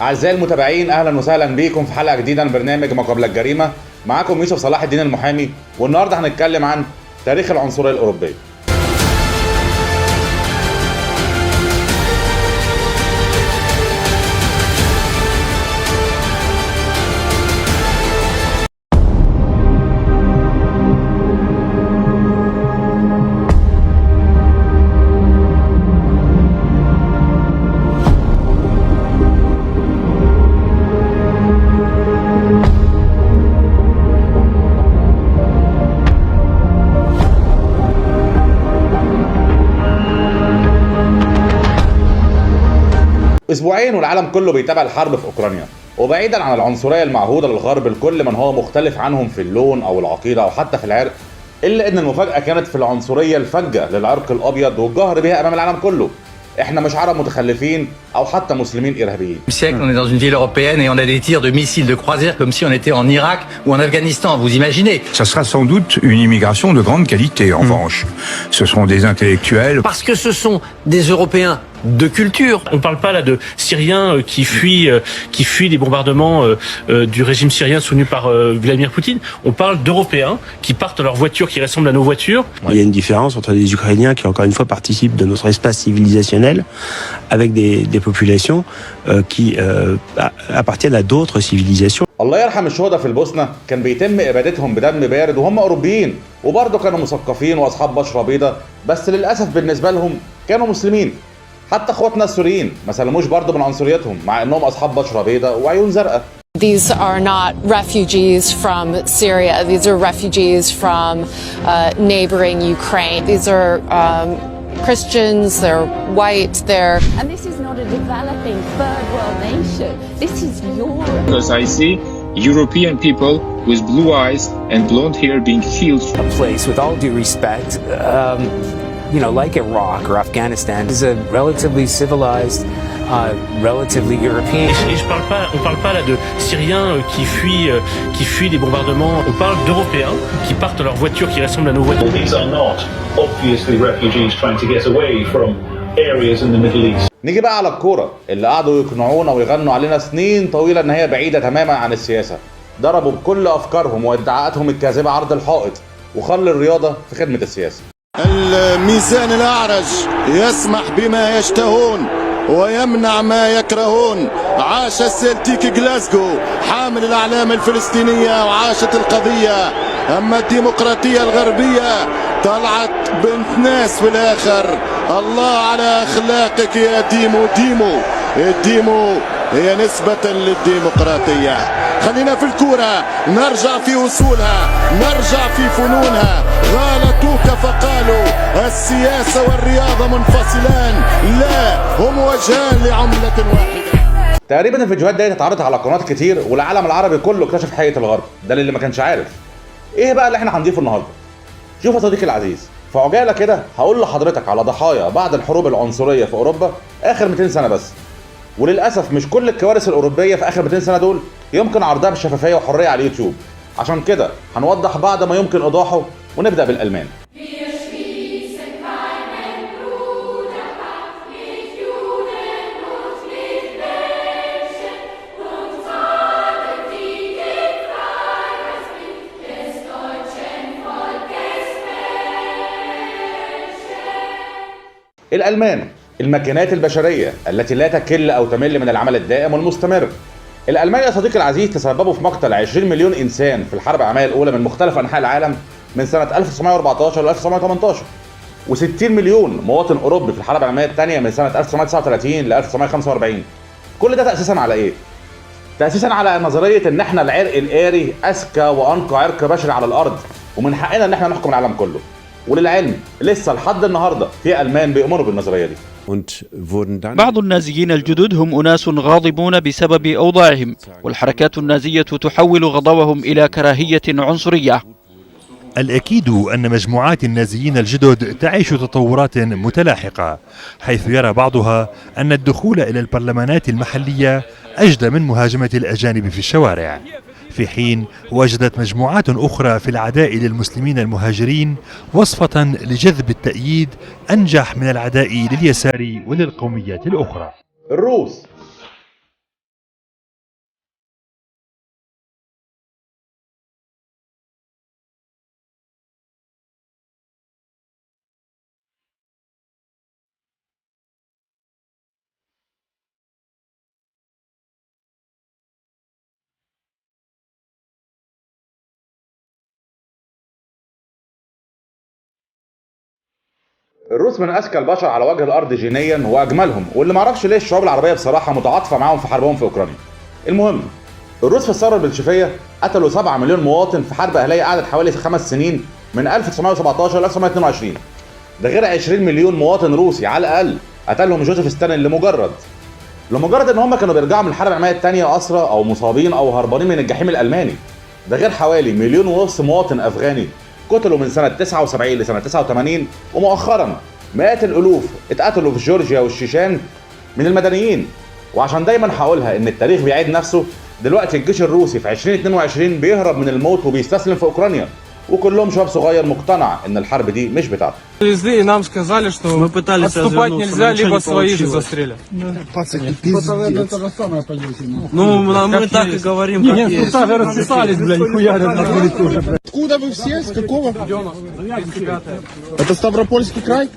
أعزائي المتابعين، أهلا وسهلا بيكم في حلقة جديدة من برنامج ما قبل الجريمة. معاكم يوسف صلاح الدين المحامي، والنهارده هنتكلم عن تاريخ العنصرية الأوروبية. اسبوعين والعالم كله بيتابع الحرب في اوكرانيا، وبعيدا عن العنصريه المعهوده للغرب لكل من هو مختلف عنهم في اللون او العقيده او حتى في العرق، الا ان المفاجاه كانت في العنصريه الفجه للعرق الابيض والجهر بها امام العالم كله. احنا مش عرب متخلفين او حتى مسلمين ارهابيين. On est dans une ville européenne et on a des tirs de missiles de croisière comme si on était en Irak ou en Afghanistan, vous imaginez? Ça sera sans doute une immigration de grande qualité en revanche. Ce seront des intellectuels. Parce que ce sont des Européens de culture. On ne parle pas là de Syriens qui fuient les bombardements du régime syrien soutenu par Vladimir Poutine. On parle d'Européens qui partent dans leurs voitures qui ressemblent à nos voitures. Il y a une différence entre les Ukrainiens qui encore une fois participent de notre espace civilisationnel avec des populations qui appartiennent à d'autres civilisations. الله يرحم الشهداء في البوسنة، كان بيتم إبادتهم بدم بارد وهم أوروبيين، وبرضه كانوا مثقفين وأصحاب بشرة بيضاء، بس للأسف بالنسبة لهم كانوا مسلمين. حتى اخواتنا السوريين ما سلموش برضه من عنصريتهم مع انهم اصحاب بشره بيضاء وعيون زرقاء. These are not refugees from Syria. These are refugees from neighboring Ukraine. These are Christians, they're white, they're... And this is not a developing third world nation. This is Europe. Because I see European people with blue eyes and blonde hair being killed. A place, with all due respect, like Iraq or Afghanistan, is a relatively civilized, relatively European. Et on parle pas là de Syriens qui fuient les bombardements. On parle d'Européens qui partent dans leurs voitures qui ressemblent à nos voitures. These are not obviously refugees trying to get away from areas in the Middle East. نيجي بقى على الكورة اللي قعدوا يقنعونا ويغنوا علينا سنين طويلة ان هي بعيدة تماما عن السياسة. ضربوا بكل افكارهم وادعاءاتهم الكاذبة عرض الحائط، وخلوا الرياضة في خدمة السياسة. الميزان الأعرج يسمح بما يشتهون ويمنع ما يكرهون. عاش السلتيك جلاسكو حامل الأعلام الفلسطينية وعاشت القضية. أما الديمقراطية الغربية طلعت بنت ناس في الآخر. الله على أخلاقك يا ديمو. الديمو هي نسبة للديمقراطية. خلينا في الكورة نرجع في أصولها، نرجع في فنونها. غالطوك فقالوا السياسة والرياضة منفصلان، لا، هم وجهان لعملة واحدة. تقريبا الفيديوهات دي اتعرضت على قنوات كتير، والعالم العربي كله اكتشف حقيقة الغرب. ده اللي ما كانش عارف. ايه بقى اللي احنا هنضيفه النهارده؟ شوف يا صديقي العزيز، في عجالة كده هقول لحضرتك على ضحايا بعض الحروب العنصرية في أوروبا آخر 200 سنة بس. وللأسف مش كل الكوارث الأوروبية في آخر 200 سنة دول يمكن عرضها بشفافية وحرية على اليوتيوب. عشان كده هنوضح بعض ما يمكن إيضاحه، ونبدأ بالألمان. الألمان، الماكينات البشرية التي لا تكل أو تمل من العمل الدائم والمستمر. الألمان يا صديقي العزيز تسببوا في مقتل 20 مليون إنسان في الحرب العالمية الأولى من مختلف أنحاء العالم من سنة 1914 ل 1918، و60 مليون مواطن أوروبي في الحرب العالمية الثانية من سنة 1939 ل 1945. كل ده تأسيسا على إيه؟ تأسيسا على نظرية إن إحنا العرق الآري أذكى وأنقى عرق بشري على الأرض، ومن حقنا إن إحنا نحكم العالم كله. وللعلم لسه لحد النهارده في ألمان بيؤمنوا بالنظرية دي. بعض النازيين الجدد هم أناس غاضبون بسبب أوضاعهم، والحركات النازية تحول غضبهم إلى كراهية عنصرية. الأكيد أن مجموعات النازيين الجدد تعيش تطورات متلاحقة، حيث يرى بعضها أن الدخول إلى البرلمانات المحلية أجدى من مهاجمة الأجانب في الشوارع، في حين وجدت مجموعات أخرى في العداء للمسلمين المهاجرين وصفة لجذب التأييد أنجح من العداء لليسار وللقوميات الأخرى. الروس الروس من اذكى البشر على وجه الارض جينيا واجملهم، واللي معرفش ليه الشعوب العربيه بصراحه متعاطفه معاهم في حربهم في اوكرانيا. المهم، الروس في الثوره البلشفيه قتلوا 7 مليون مواطن في حرب اهليه قعدت حوالي 5 سنين من 1917 ل 1922. ده غير 20 مليون مواطن روسي على الاقل قتلهم جوزيف ستالين لمجرد ان هم كانوا بيرجعوا من الحرب العالميه الثانيه اسرى او مصابين او هربانين من الجحيم الالماني. ده غير حوالي 1.5 مليون مواطن افغاني قتلوا من سنه 79 لسنه 89، ومؤخرا مئات الالوف اتقتلوا في جورجيا والشيشان من المدنيين. وعشان دايما هقولها ان التاريخ بيعيد نفسه، دلوقتي الجيش الروسي في 2022 بيهرب من الموت وبيستسلم في اوكرانيا، وكلهم شباب صغير مقتنع ان الحرب دي مش بتاعته. И нам сказали, что отступать нельзя, либо своих застрелят. Ну, мы так и говорим, как есть. Нет, расписались, бля, нихуя нас говорит тоже. Откуда вы все? С какого? Это Ставропольский край?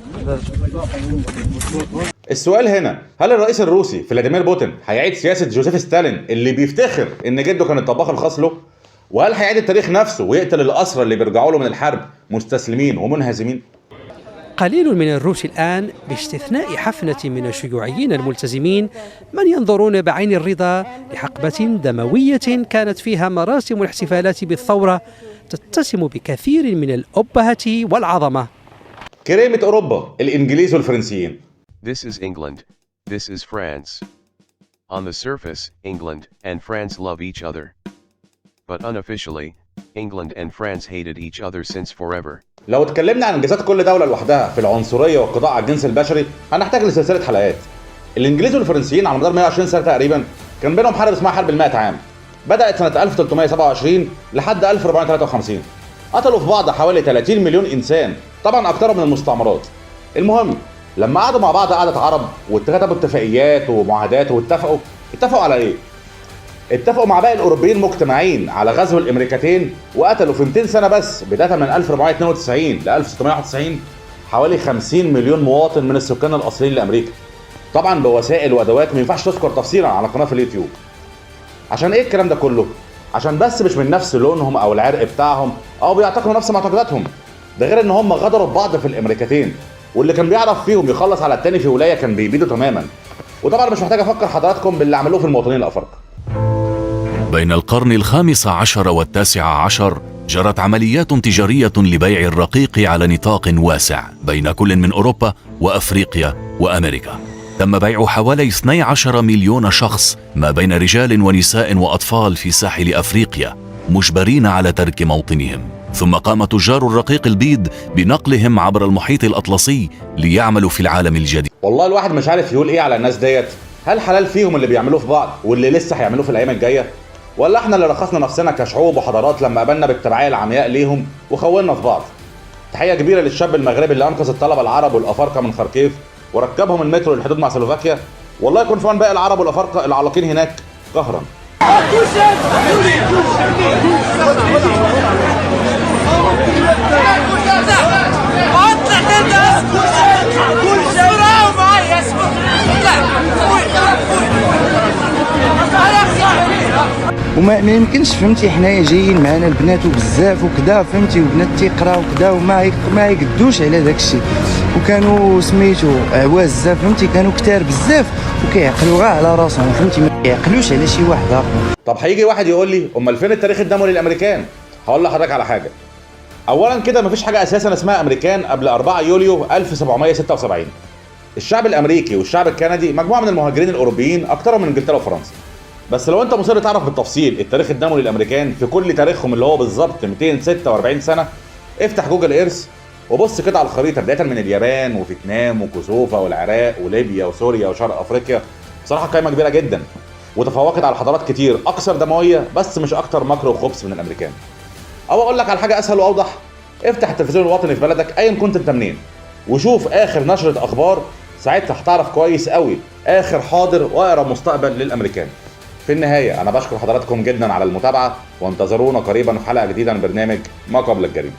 السؤال هنا، هل الرئيس الروسي فلاديمير بوتين هيعيد سياسة جوزيف ستالين اللي بيفتخر ان جده كان الطباخ الخاص له؟ وهل هيعيد التاريخ نفسه ويقتل الأسرى اللي بيرجعوا له من الحرب مستسلمين ومنهزمين؟ قليل من الروس الآن باستثناء حفنة من الشيوعيين الملتزمين من ينظرون بعين الرضا لحقبة دموية كانت فيها مراسم الاحتفالات بالثورة تتسم بكثير من الأبهة والعظمة. كريمة أوروبا، الإنجليز والفرنسيين. This is England. This is France. On the surface, England and France love each other. But unofficially, England and France hated each other since forever. لو اتكلمنا عن انجازات كل دولة لوحدها في العنصرية والقضاء على الجنس البشري هنحتاج لسلسلة حلقات. الانجليز والفرنسيين على مدار 120 سنة تقريبا كان بينهم حرب اسمها حرب ال100 عام. بدأت سنة 1327 لحد 1453. قتلوا في بعض حوالي 30 مليون انسان، طبعا اكترهم من المستعمرات. المهم، لما قعدوا مع بعض قعدة عرب وكتبوا اتفاقيات ومعاهدات اتفقوا على ايه؟ اتفقوا مع باقي الاوروبيين مجتمعين على غزو الامريكتين، وقتلوا في 200 سنه بس بدايه من 1492 ل 1691 حوالي 50 مليون مواطن من السكان الاصليين لامريكا. طبعا بوسائل وادوات ما ينفعش تذكر تفصيلا على قناه في اليوتيوب. عشان ايه الكلام ده كله؟ عشان بس مش من نفس لونهم او العرق بتاعهم او بيعتقدوا نفس معتقداتهم. ده غير ان هم غدروا ببعض في الامريكتين، واللي كان بيعرف فيهم يخلص على التاني في ولايه كان بيبيده تماما. وطبعا مش محتاج افكر حضراتكم باللي عملوه في المواطنين الافارقه. بين القرن ال15 وال19 جرت عمليات تجارية لبيع الرقيق على نطاق واسع بين كل من أوروبا وأفريقيا وأمريكا. تم بيع حوالي 12 مليون شخص ما بين رجال ونساء وأطفال في ساحل أفريقيا مجبرين على ترك موطنهم. ثم قام تجار الرقيق البيض بنقلهم عبر المحيط الأطلسي ليعملوا في العالم الجديد. والله الواحد مش عارف يقول ايه على الناس ديت. هل حلال فيهم اللي بيعملوه في بعض واللي لسه هيعملوه في الايام الجايه؟ ولا احنا اللي رخصنا نفسنا كشعوب وحضارات لما قابلنا بالتبعيه العمياء ليهم وخولنا في بعض؟ تحيه كبيره للشاب المغربي اللي انقذ الطلبه العرب والافارقه من خاركيف وركبهم المترو للحدود مع سلوفاكيا، والله يكون في عون باقي العرب والافارقه العلاقين هناك قهرا. وما يمكنش فهمتي حنايا جايين معنا البنات وبزاف وكذا فهمتي وبنات تيقراو وكذا وما يقدوش على داك الشيء، وكانوا سميتو عواز فهمتي كانوا كتار بزاف وكيعقلوا غير على راسهم فهمتي ما يعقلوش على شي واحد اخر. طب هيجي واحد يقول لي امال فين التاريخ الدموي للامريكان؟ هقول لحضرتك على حاجه. اولا كده مفيش حاجه اساسا اسمها امريكان قبل 4 يوليو 1776. الشعب الامريكي والشعب الكندي مجموعه من المهاجرين الاوروبيين اكترهم من انجلترا وفرنسا. بس لو انت مصر تعرف بالتفصيل التاريخ الدموي للامريكان في كل تاريخهم اللي هو بالظبط 246 سنه، افتح جوجل ايرث وبص كده على الخريطه بدايه من اليابان وفيتنام وكوسوفا والعراق وليبيا وسوريا وشرق افريقيا. بصراحه قائمه كبيره جدا وتفوقت على حضارات كتير اكثر دمويه بس مش اكتر مكر وخبث من الامريكان. او اقول لك على حاجه اسهل واوضح، افتح التلفزيون الوطني في بلدك ايا كنت انت منين وشوف اخر نشره اخبار، ساعتها هتعرف كويس قوي اخر حاضر واقرب مستقبل للامريكان. في النهايه انا بشكر حضراتكم جدا على المتابعه، وانتظرونا قريبا في حلقه جديده من برنامج ما قبل الجريمه.